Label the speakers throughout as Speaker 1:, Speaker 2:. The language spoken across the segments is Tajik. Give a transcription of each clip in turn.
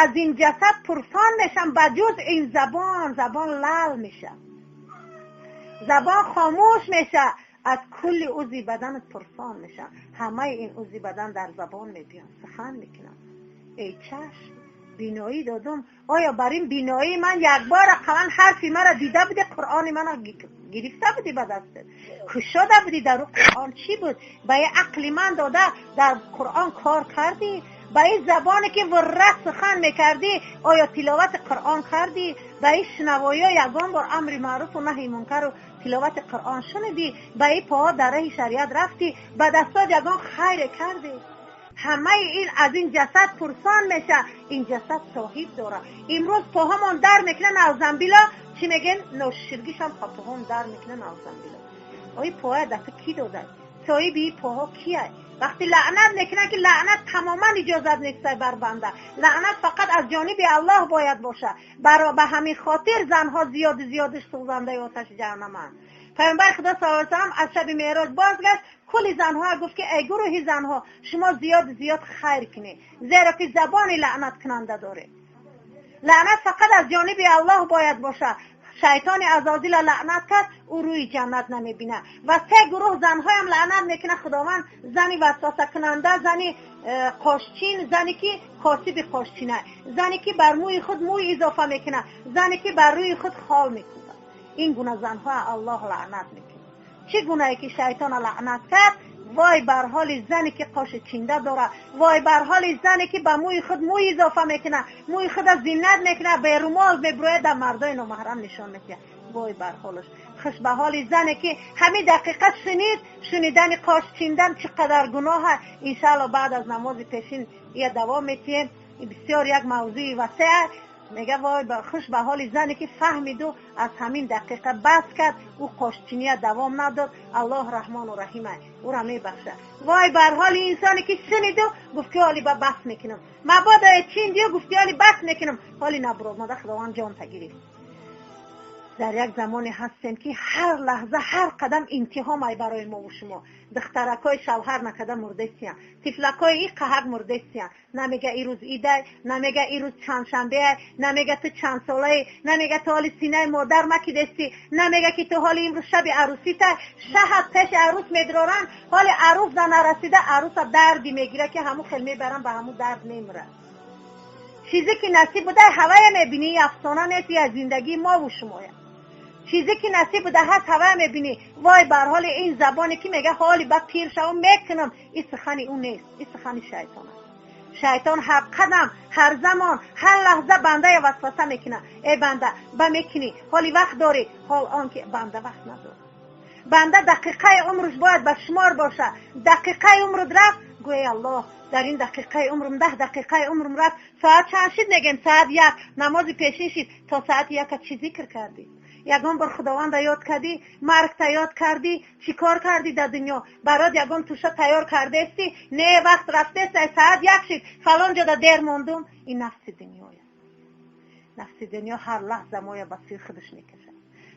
Speaker 1: Аз ин ҷасад пурсон мешам, ба ҷуз ин забон. Забон лал меша, забон хомӯш меша. Аз кулли узви баданат пурсон мешам. Ҳамаи ин узви бадан дар забон мебиён, сухан мекунам. Эй чашм, биноӣ додум, оё бар ин биноии ман як бор ақаллан ҳарфи маро дида будӣ? Қуръони мана гирифта будӣ ба дастат, кушода будӣ, дар ӯ Қуръон чӣ буд? Ба ин ақли ман дода, дар Қуръон кор кардӣ? Ба ин забоне ки вурра сухан мекардӣ, оё тиловати Қуръон кардӣ? Ба ин шунавоиҳо ягон бор амри маъруфу наҳи мункару тиловати Қуръон шунидӣ? Ба ин поҳо дар раҳи шариат рафтӣ? Ба дастот ягон хайре кардӣ? Ҳамаи ин аз ин ҷасад пурсон меша. Ин ҷасад соҳиб дора. Имрӯз поҳамон дар мекуна, навзамбило чӣ мегӯен, ноширгишам поҳом дар мекуна, навзамбило. Ои поя даста кӣ дода? Соҳиби ин поҳо кия? Вақте лаънат мекунанд, ки лаънат тамоман иҷозат нестай бар банда, лаънат фақат аз ҷониби Аллоҳ бояд боша. Ба ҳамин хотир занҳо зиёду зиёдиш сӯзандаи оташи ҷаҳаннаманд. Паёмбари Худо саллаллоҳу алайҳи васаллам аз шаби Меъроҷ бозгашт, кулли занҳо гуфт ки эй гурӯҳи занҳо, шумо зиёду зиёд хайр кунед, зеро ки забони лаънаткунанда доред. Лаънат фақат аз ҷониби Аллоҳ бояд боша. Шайтони Азозила лаънат кард, ӯ рӯи ҷаннат намебинад. Ва се гурӯҳ занҳоям лаънат мекунад Худованд: зани васвасакунанда, зани қошчин, зане ки косиби қошчина, зане ки бар мӯи худ мӯй изофа мекунад, зане ки бар рӯи худ хол мекӯбад. Ин гуна занҳо Аллоҳ лаънат мекунад. Чӣ гунае ки шайтона лаънат кард, вой бар ҳоли зане ки қоши чинда дорад, вой бар ҳоли зане ки ба мӯи худ мӯй изофа мекунад, мӯи худа зинат мекунад, берумол мебирояд, дар мардои номаҳрам нишон медиҳад. Вой бар ҳолаш. Хуш ба ҳоли зане ки ҳамин дақиқа шунид. Шунидани қош чиндан чӣ қадар гуноҳа, иншаалло, баъд аз намози пешин ия давом метиҳем. Бисёр як мавзӯи васеа. Мега, вой, хуш ба ҳоли зане ки фаҳмиду аз ҳамин дақиқа бас кард, ӯ қошчиния давом надод. Аллоҳ Раҳмону Раҳима, ӯра мебахшад. Вой бар ҳоли инсоне ки шуниду гуфт ки ҳоли ба бас мекунам, мабодо чиндию гуфти ҳоли бас мекунам, ҳоли набуромада Худованд ҷонта гирифт. Дар як замоне ҳастем ки ҳар лаҳза, ҳар қадам имтиҳон ай барои мову шумо. Духтаракҳои шавҳар накарда мурдесиян, тифлакҳои и қаҳак мурдесиян. Намега ирӯз идай, намега ирӯз чандшанбеай, намега ту чандсолаи, намега ту ҳоли синаи модар макидестӣ, намега ки ту ҳоли имрӯз шаби арӯситай. Шаҳат пеши арӯс медроранд, ҳоли арӯс да нарасида арӯса дарди мегира, ки ҳамун хел мебаранд, ба ҳамун дард мемирад. Чизе ки насиб буда, ҳавая мебинӣ. Афсона нест, я зиндагии мову шумоя. Чизе ки насиб буда ҳаст, ҳавая мебинӣ. Вой бар ҳоли ин забоне ки мега ҳоли ба пир шавам, мекунам. Ин сухани ӯ нест, ин сухани шайтон аст. Шайтон ҳар қадам, ҳар замон, ҳар лаҳза бандая васваса мекунад: эй банда, ба мекунӣ, ҳоли вақт дорӣ. Ҳол он ки банда вақт надорад. Банда дақиқаи умрш бояд ба шумор бошад. Дақиқаи умрут рафт, гӯй: «Аллоҳ, дар ин дақиқаи умрум, 10 дақиқаи умрум рафт». Соат чанд шид? Мегем, соат 1 намози пешин шид. То соати яка чӣ зикр кардӣ? Ягон бор Худованда ёд кардӣ? Маргта ёд кардӣ? Чӣ кор кардӣ дар дунё? Барот ягон туша тайёр кардаестӣ? Не, вақт рафтест, соат 1 шид, фалон ҷода дер мондум. Ин нафси дунёя. Нафси дунё ҳар лаҳза моя ба сӯи худаш мекашад,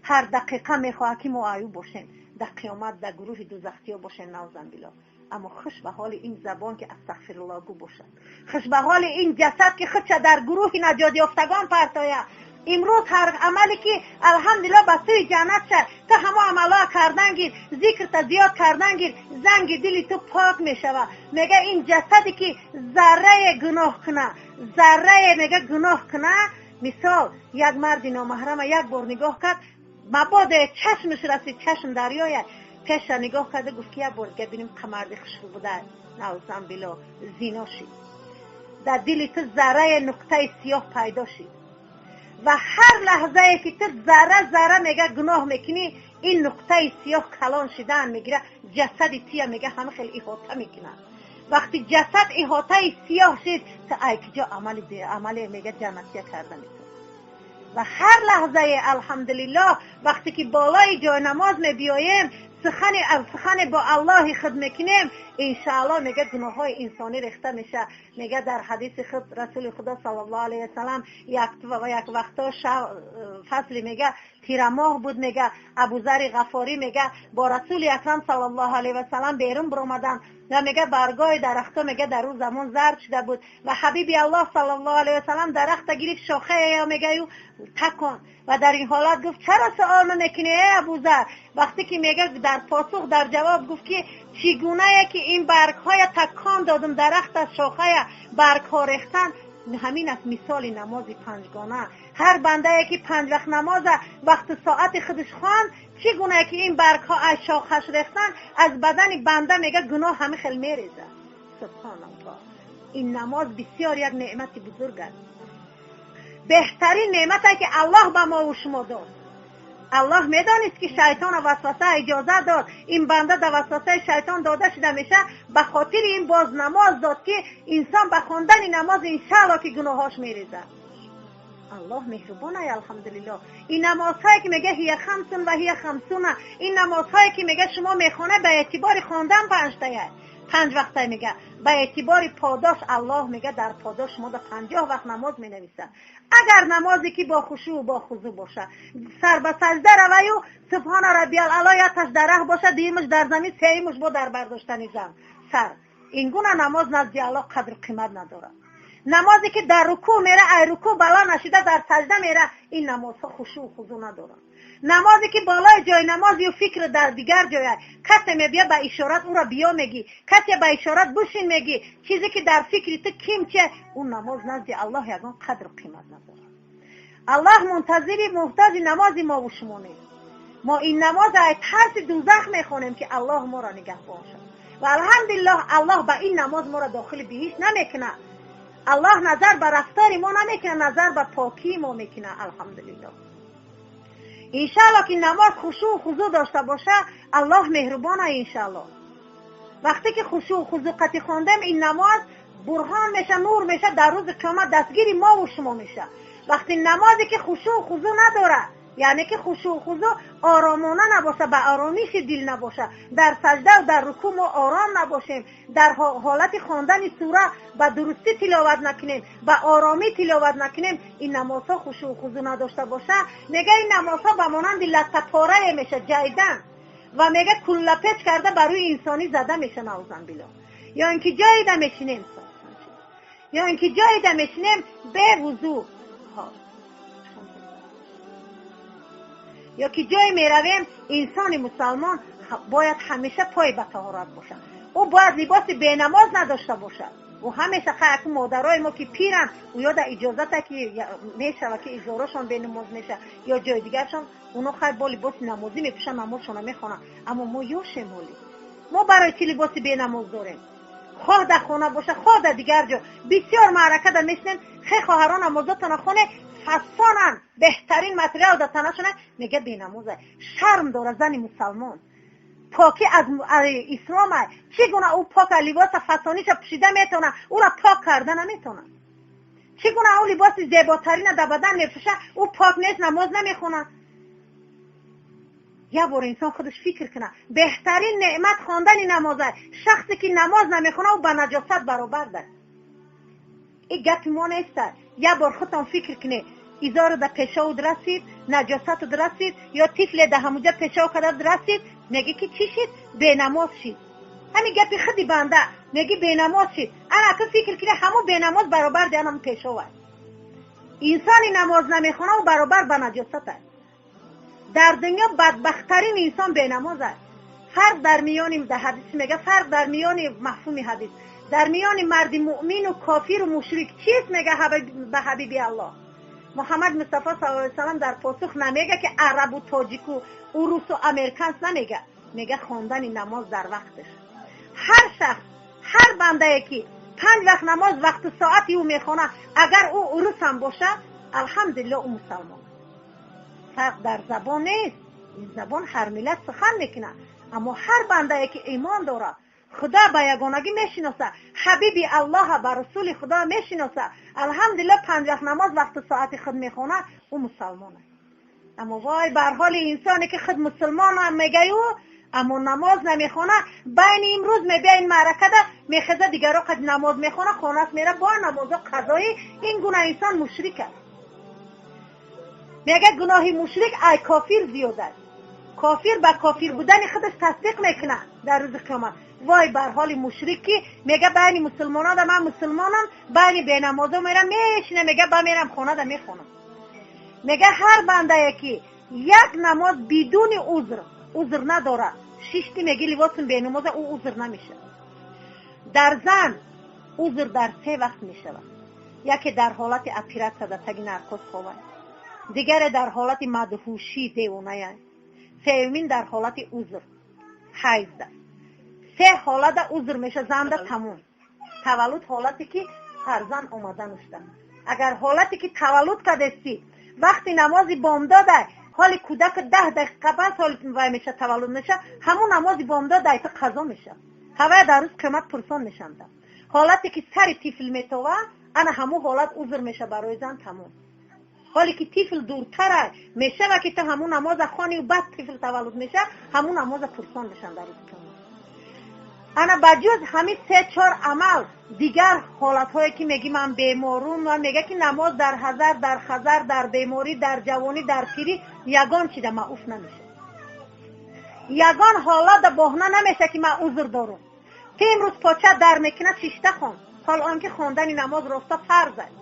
Speaker 1: ҳар дақиқа мехоҳад ки мо аюб бошем, дар қиёмат дар гурӯҳи дузахтиё бошем, наузамбило. Аммо хуш ба ҳоли ин забон ки астағфируллоҳ гӯ бошад, хуш ба ҳоли ин ҷасад ки худша дар гурӯҳи наҷотёфтагон партоя. Имрӯз ҳар амале ки, алҳамдулилло, ба сӯи ҷаннат шад, ту ҳамо амалҳоа кардан гир, зикрта зиёд кардан гир, занги дили ту пок мешавад. Мега, ин ҷасаде ки заррае гуноҳ куна, заррае, мега, гуноҳ куна, мисол, як марди номаҳрама як бор нигоҳ кард, мабодо чашмаш расид, чашм дарёя, пеша нигоҳ карда гуфт ки як бор дига бинем, қамарди хушрӯ буда, наузамбило, зино шид. Дар дили ту заррае нуқтаи сиёҳ пайдо шид. Ва ҳар лаҳзае ки ту зарра зарра, мега, гуноҳ мекунӣ, ин нуқтаи сиёҳ калон шидан мегира, ҷасади туя, мега, ҳама хел иҳота мекунад. Вақти ҷасад иҳотаи сиёҳ шид, ту айкиҷо амале, мега, ҷаннатия карда метавонӣ? Ва ҳар лаҳзае, алҳамдулиллоҳ, вақте ки болои ҷойнамоз мебиёем, сухане бо Аллоҳи худ мекунем. иншааллоҳ мега гуноҳҳои инсонӣ рехта меша. Мега дар ҳадиси худ Расули Худо саллаллоҳу алайҳи васаллам як вақто фасли мега тирамоҳ буд, мега Абузари Ғафорӣ мега бо Расули Акрам саллаллоҳу алайҳи васаллам берун баромаданд ва мега баргоҳи дарахто мега дар ӯ замон зард шуда буд ва ҳабиби Аллоҳ саллаллоҳу алайҳи васаллам дарахта гирифт, шохае мегаю такон ва дар ин ҳолат гуфт: чаро суол намекунӣ, эй Абузар? Вақте ки мега дар посух дар ҷавоб гуфт ки чӣ гунае ки ин баргҳоя такон додум, дарахт аз шохая баргҳо рехтан, ҳамин аст мисоли намози панҷгона. Ҳар бандае ки панҷ вақт намоза вақту соати худаш хонд, чӣ гунае ки ин баргҳо аз шохаш рехтан, аз бадани банда мега гуноҳ ҳамин хел мерезад. Субҳоналлоҳ. Ин намоз бисёр як неъмати бузург аст, беҳтарин неъмате ки Аллоҳ ба мо ва шумо дод. Аллоҳ медонист ки шайтона васваса иҷоза дод, ин банда дар васвасаи шайтон дода шуда меша, ба хотири ин боз намоз дод ки инсон ба хондани намоз иншааллоҳ ки гуноҳош мерезад. Аллоҳ меҳрубон ай, алҳамдулиллоҳ. Ин намозҳое ки мега ҳия хамсун ва ҳия хамсуна, ин намозҳое ки мега шумо мехона ба эътибори хондан панҷтая, панҷ вақта мега, ба эътибори подош Аллоҳ мега дар подош шумо да 50 вақт намоз менависад. Агар намозе ки бо хушӯъ бо хузӯъ боша, сар ба сажда раваю субҳона раббиял аъло яташ дар раҳ боша, дуюмаш дар замин, сеюмаш бо дар бардоштани зан сар, ин гуна намоз назди Аллоҳ қадру қимат надорад. Намозе ки дар рукӯъ мера, ай рукӯъ бало нашида дар сажда мера, ин намозҳо хушӯъ хузӯъ надоранд. Намозе ки болои ҷои намозию фикр дар дигар ҷоя, касе мебия ба ишорат ӯро биё мегӣ, касе ба ишорат бушин мегӣ, чизе ки дар фикри ту ким че, ӯ намоз назди Аллоҳ ягон қадру қимат надорад. Аллоҳ мунтазири муҳтоҷи намози мо ва шумо нест. Мо ин намоза ай тарси дузах мехонем ки Аллоҳ моро нигаҳбон шад ва алҳамдулиллоҳ Аллоҳ ба ин намоз моро дохили биҳишт намекунад. Аллоҳ назар ба рафтори мо намекунад, назар ба покии мо мекунад. Алҳамдулиллоҳ. Иншааллоҳ ки намоз хушӯъ хузӯъ дошта боша, Аллоҳ меҳрубона иншааллоҳ. Вақте ки хушӯъ хузӯъ қатӣ хондем, ин намоз бурҳон меша, нур меша, дар рӯзи қиёмат дастгири мо ва шумо меша. Вақти намозе ки хушӯъ хузӯъ надорад, яъне ки хушӯъ хузӯъ оромона набоша, ба оромиши дил набоша, дар сажда ва дар рукӯъ мо ором набошем, дар ҳолати хондани сура ба дурустӣ тиловат накунем, ба оромӣ тиловат накунем, ин намозҳо хушӯъ хузӯъ надошта боша, мега ин намозҳо ба монанди латтапорае меша, ҷайдан ва мега куллапеч карда ба рӯи инсонӣ зада меша, наузан биллоҳ. Ё ин ки ҷоида мешинем, ё ин ки ҷоида мешинем бевузӯ, ё ки ҷое меравем, инсони мусалмон бояд ҳамеша пой ба таҳорат бошад. Ӯ бояд либоси бенамоз надошта бошад. Ӯ ҳамеша хаяку модарои мо ки пиранд, ӯ ёда иҷозата ки мешава ки изорошон бенамоз меша ё ҷои дигаршон, оно хай бо либоси намозӣ мепӯшанд, намозшона мехонанд. Аммо мо ёшем, ҳолӣ мо барои чӣ либоси бенамоз дорем? Хоҳ дар хона боша, хоҳ дар дигар ҷо. Бисёр маъракада мешинем, хе хоҳарон намозотона хоне, фасонан беҳтарин материал дар танашона, мега бенамоза. Шарм дора зани мусалмон. Покӣ аз ислом ай. Чӣ гуна ӯ пока либоса фасониша пӯшида метавона, ӯра пок карда наметавона? Чӣ гуна ӯ либоси зеботарина дар бадан мепӯша, ӯ пок нест, намоз намехонад? Як бор инсон худаш фикр кунад, беҳтарин неъмат хондани намоз аст. Шахсе ки намоз намехонад, ӯ ба наҷосат баробар аст. Ин гапи мо нест. Як бор худтон фикр кунед, изору да пешовуд расид, наҷосатуд расид, ё тифле да ҳамуҷа пешов кардад расид, мегӣ ки чӣ шид? Бенамоз шид. Ҳамин гапи худи банда, мегӣ бенамоз шид. Ана ака фикр кунед, ҳамун бенамоз баробар дианам пешов аст. Инсони намоз намехона, ӯ баробар ба наҷосат аст. Дар дунё бадбахттарин инсон бенамоз аст. Фарқ дар миёни дар ҳадис мега, фарқ дар миёни мафҳуми ҳадис дар миёни марди муъмину кофиру мушрик чист, мега ба ҳабиби Аллоҳ Муҳаммад Мустафо саллаллоҳу алайҳи васаллам дар посух намега ки арабу тоҷику урусу американс намега, мега хондани намоз дар вақташ. Ҳар шахс, ҳар бандае ки панҷ вақт намоз вақту соати ӯ мехона, агар ӯ урус ҳам боша, алҳамдулиллоҳ, ӯ мусалмон. Фарқ дар забон нест, ин забон ҳар миллат сухан мекунад, аммо ҳар бандае ки имон дорад, Худо ба ягонагӣ мешиноса, ҳабиби Аллоҳа ба расули Худо мешиноса, алҳамдулиллоҳ, панҷ вақт намоз вақту соати худ мехонад, ӯ мусалмон аст. Аммо вой бар ҳоли инсоне ки худ мусулмонам мегаю, Аммо намоз намехона, байни имрӯз мебия ин маъракада мехеза, дигаро қад намоз мехона, хонаш мера бо намозо қазоӣ. Ин гуна инсон мушрик аст. Мега гуноҳи мушрик ай кофир зиёд аст. Кофир ба кофир будани худаш тасдиқ мекунад дар рӯзи қиёмат. Вой бар ҳоли мушрик, ки мега байни мусулмонада ман мусулмонам, байни бенамозо мерам мешина, мега ба мерам хонада мехонам. Мега ҳар бандае ки як намоз бидуни узр, узр надорад, шишти меги либосим бенамоза, ӯ узр намешавад. Дар зан узр дар се вақт мешавад. Яке дар ҳолати оператсия дар таги наркоз ховад, дигаре дар ҳолати мадҳушӣ, девоная, сеюмин дар ҳолати узр, ҳайзда. Се ҳолата узр меша занда, тамом. Таваллуд, ҳолате ки фарзанд омада нушта. Агар ҳолате ки таваллуд кардестӣ, вақти намози бомдода, ҳоли кӯдак 10 дақиқа пас ҳоли вай меша, таваллуд меша, ҳамун намози бомдод айта қазо меша, ҳавая дар рӯз қиёмат пурсон мешанда. Ҳолате ки сари тифл метова, ана ҳамун ҳолат узр меша барои зан, тамом. Ҳоле ки тифл дуртара мешава, ки ту ҳамун намоза хонию баъд тифл таваллуд меша, ҳамун намоза пурсон мешанд дар рӯзи қиёмат. Ана ба ҷуз ҳамин се чор амал, дигар ҳолатҳое ки меги ман беморум, мега ки намоз дар ҳазар, дар хазар, дар беморӣ, дар ҷавонӣ, дар пирӣ ягон чида маъуф намеша. Ягон ҳолата боҳна намеша ки ман узр дорум. Ту имрӯз поча дар мекунад, шишта хон. Ҳол он ки хондани намоз роста фарз аст.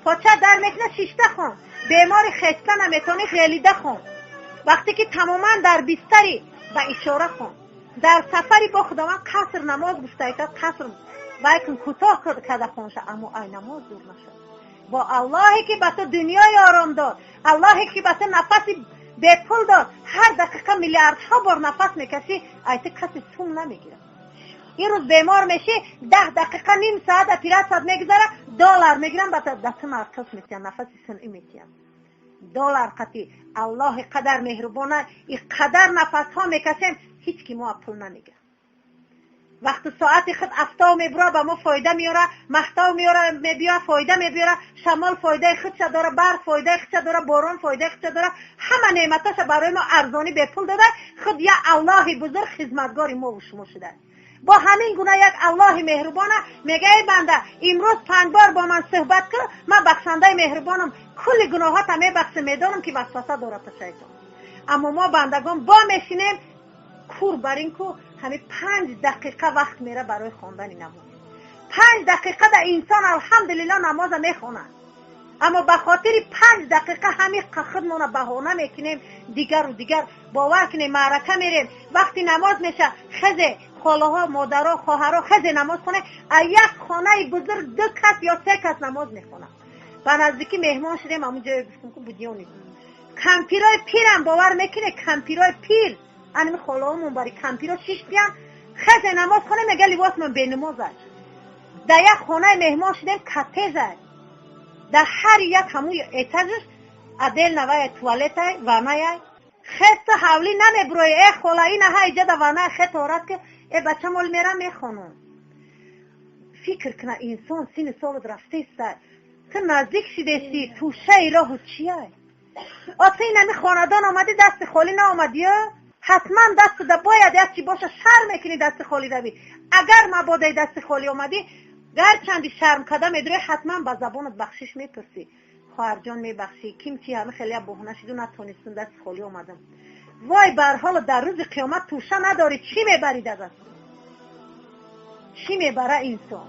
Speaker 1: Поча дар мекунад, шишта хон. Бемори хеста наметавонӣ, ғелида хон. Вақте ки тамоман дар бистарӣ, ба ишора хон. Дар сафари бо Худованд қаср намоз гуфтаита, қаср вай кун, кӯтоҳ карда хонша, аммо ай намоз дур нашад. Бо Аллоҳе ки ба ту дунёи ором дод, Аллоҳе ки ба ту нафаси бепул дод, ҳар дақиқа миллиардҳо бор нафас мекашӣ, ай ту касе сум намегирад. Ин рӯз бемор мешӣ, 10 дақиқа, ним соат оператсият мегузара, доллар мегирам, ба ту наркоз метиҳам, нафаси сунъӣ метиҳам. Доллар қати Аллоҳи қадар меҳрубона, и қадар нафасҳо мекашем, ҳеҷ ки мо пул намегирад. Вақту соати худ афтоб мебура, ба мо фоида меёра, маҳтоб меёра, мебиёра, фоида мебиёра, шамол фоидаи худша дора, барф фоидаи худша дора, борон фоидаи худша дора. Ҳама неъматоша барои мо арзонӣ, бепул дода. Худ як Аллоҳи бузург хизматгори мову шумо шуда. Бо ҳамин гуна як Аллоҳи меҳрубона мега: эй банда, имрӯз панҷ бор бо ман суҳбат кун, ман бахшандаи меҳрубонам, кулли гуноҳота мебахшам. Медонам ки васваса дорад шайтон, аммо мо бандагон бо мешинем кур бар ин ку ҳамин 5 дақиқа вақт мера барои хондани намоз. 5 дақиқа да инсон, алҳамдулилло, намоза мехонад, аммо ба хотири 5 дақиқа ҳамин худмона баҳона мекунем дигару дигар. Бовар кунем, маърака мерем, вақти намоз меша, хезе холаҳо, модаро, хоҳаро, хезе намоз хоне. А як хонаи бузург ду кас ё се кас намоз мехонад. Ба наздикӣ меҳмон шудем, ҳамун ҷое гуфтем ку будёни кампирои пирам, бовар мекуне, кампирои пир, аними холаҳомон бари кампиро шиштиян, хезе намоз хоне, мега либосмон бенамоз аст. Дар як хонаи меҳмон шудем, коттеҷ а, дар ҳар як ҳамун этажаш отдельно вай туалетай, ваннаяй. Хеста ҳавлӣ намебурои, э хола, ина ҳа иҷада ванная, хет орад ки э бачамол мерам мехонам. Фикр куна инсон, сини солот рафтеста, ту наздик шидести, тӯшаи роҳу чияй? Ота, инами хонадон омадӣ, дасти холӣ наомадиё, ҳатман дастуда бояд як чи боша. Шарм мекунӣ дасти холӣ равӣ. Агар мабодаи дасти холӣ омадӣ, гарчанди шарм карда медурӣ, ҳатман ба забонат бахшиш мепурсӣ: хоҳарҷон, мебахшӣ, ким чи ҳама хеле боҳона шиду натонистум, дасти холӣ омадам. Вой бар ҳоло, дар рӯзи қиёмат тӯша надорӣ, чӣ мебарӣ дар даст? Чӣ мебара инсон?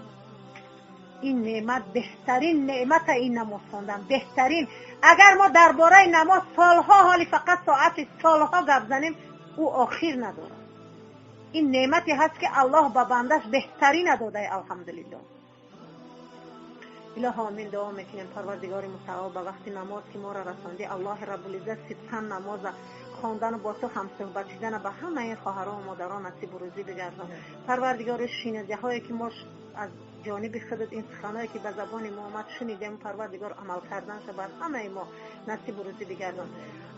Speaker 1: Ин неъмат беҳтарин неъмата, ин намоз хондан беҳтарин. Агар мо дар бораи намоз солҳо, ҳоли фақат соати солҳо гап занем, ӯ охир надорад. Ин неъмате ҳаст, ки Аллоҳ ба бандаш беҳтарина додае, алҳамдулилло. Илоҳо, амин. Дуо мекунем, Парвардигори мутаол, ба вақти намоз ки моро расондӣ, Аллоҳи Раббулиззат сидқан намоза хондану бо ту ҳамсӯҳбат шидана ба ҳамаи хоҳару модарон насибу рӯзӣ бигардон. Парвардигори, шинадиҳое ки мо аз ҷониби худат ин суханое ки ба забони мо омад шунидем, Парвардигор амал карданша бар ҳамаи мо насибу рӯзӣ бигардон.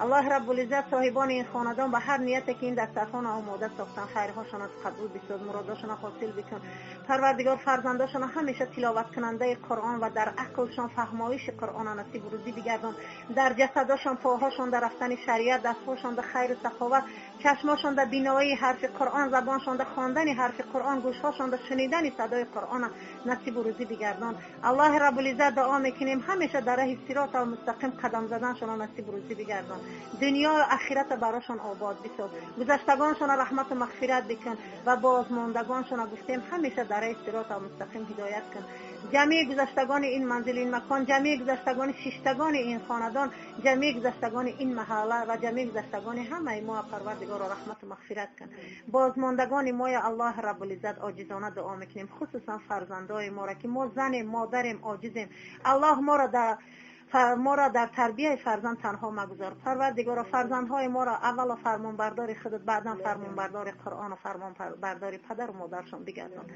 Speaker 1: Аллоҳ Раббулиззат соҳибони ин хонадон ба ҳар нияте ки ин дастархона омода сохтан, хайрҳошон аз қабул бисоз, муродошона ҳосил бикун. Парвардигор фарзандошона ҳамеша тиловаткунандаи Қуръон ва дар ақлшон фаҳмоиши Қуръона насибу рӯзӣ бигардон. Дар ҷасадошон поҳошон дар рафтани шариат, дастҳошон дар хайру саховат, чашмошон дар биноии ҳарфи Қуръон, забоншон дар хондани ҳарфи Қуръон, гӯшҳошон дар шунидани садои Қуръона насибу рӯзӣ бигардон. Аллоҳ Раббулиззат дуо мекунем ҳамеша дар раҳи сироти мустақим қадам заданшона насибу рӯзӣ бигардон. Дунё ва ахирата барошон обод бисоз, гузаштагоншона раҳмату мағфират бикун ва бозмондагоншона гуфтем ҳамеша дар раҳи сироти мустақим ҳидоят кун. Ҷамъи гузаштагони ин манзил, ин макон, ҷамъи гузаштагони шиштагони ин хонадон, ҷамъи гузаштагони ин маҳалла ва ҷамъи гузаштагони ҳамаи мо Парвардигоро раҳмату мағфират кун. Бозмондагони мо я Аллоҳ Раббулиззат оҷизона дуо мекунем, хусусан фарзандои моро ки мо занем, модарем, оҷизем. Аллоҳ моро дар тарбияи фарзанд танҳо магузор. Парвардигоро фарзандҳои моро аввало фармонбардори худат, баъдан фармонбардори Қуръон ва фармонбардори падару модаршон бигардон.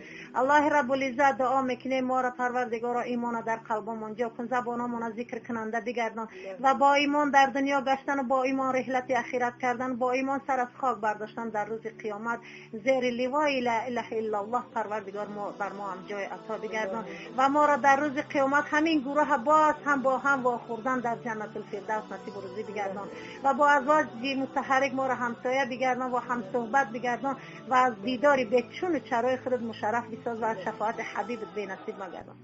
Speaker 1: Аллоҳи Раббулиззат дуо мекунем моро Парвардигоро имона дар қалбомон ҷо кун, забономона зикр кунанда бигардон ва бо имон дар дунё гаштан ва бо имон реҳлати ахират кардан, бо имон сар аз хок бардоштан дар рӯзи қиёмат зери ливои ла илаҳа иллаллоҳ Парвардигор бар мо ҳам ҷой ато бигардон ва моро дар рӯзи қиёмат ҳамин гурӯҳ боз ҳам бо ҳам хӯрдан дар ҷаннатул фирдавс насибу рӯзӣ бигардон ва бо азвоҷи мутаҳаррик моро ҳамсоя бигардон ва ҳамсуҳбат бигардон ва аз дидори бечуну чарои худат мушарраф бисоз ва аз шафоати ҳабибат бенасиб магардон.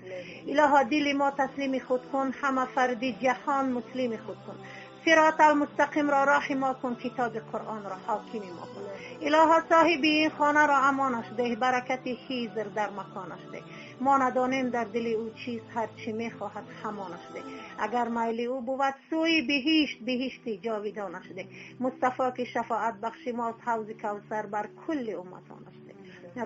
Speaker 1: Илоҳо дили мо таслими худ кун, ҳама фарди ҷаҳон муслими худ кун, сироти мустақимро роҳи мо кун, китоби Қуръонро ҳокими мо кун. Илоҳо соҳиби ин хонаро амонаш деҳ, баракати хизр дар маконаш деҳ. Мо надонем дар дили ӯ чиз, ҳар чӣ мехоҳад ҳамонаш деҳ. Агар майли ӯ бувад сӯи биҳишт, биҳишти ҷовидонаш деҳ. Мустафо ки шафоат бахши мост, ҳавзи кавсар бар кулли умматонаш деҳ.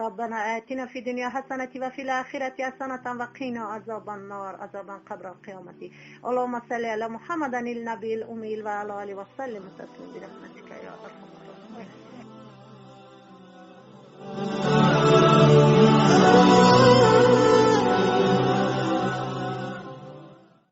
Speaker 1: ربنا آتنا في الدنيا حسنة وفي الآخرة حسنة وقنا عذاب النار عذاب قبر القيامة. اللهم صل على محمد النبي الأمي وعلى آله وسلم تسليما برحمتك يا أرحم الراحمين.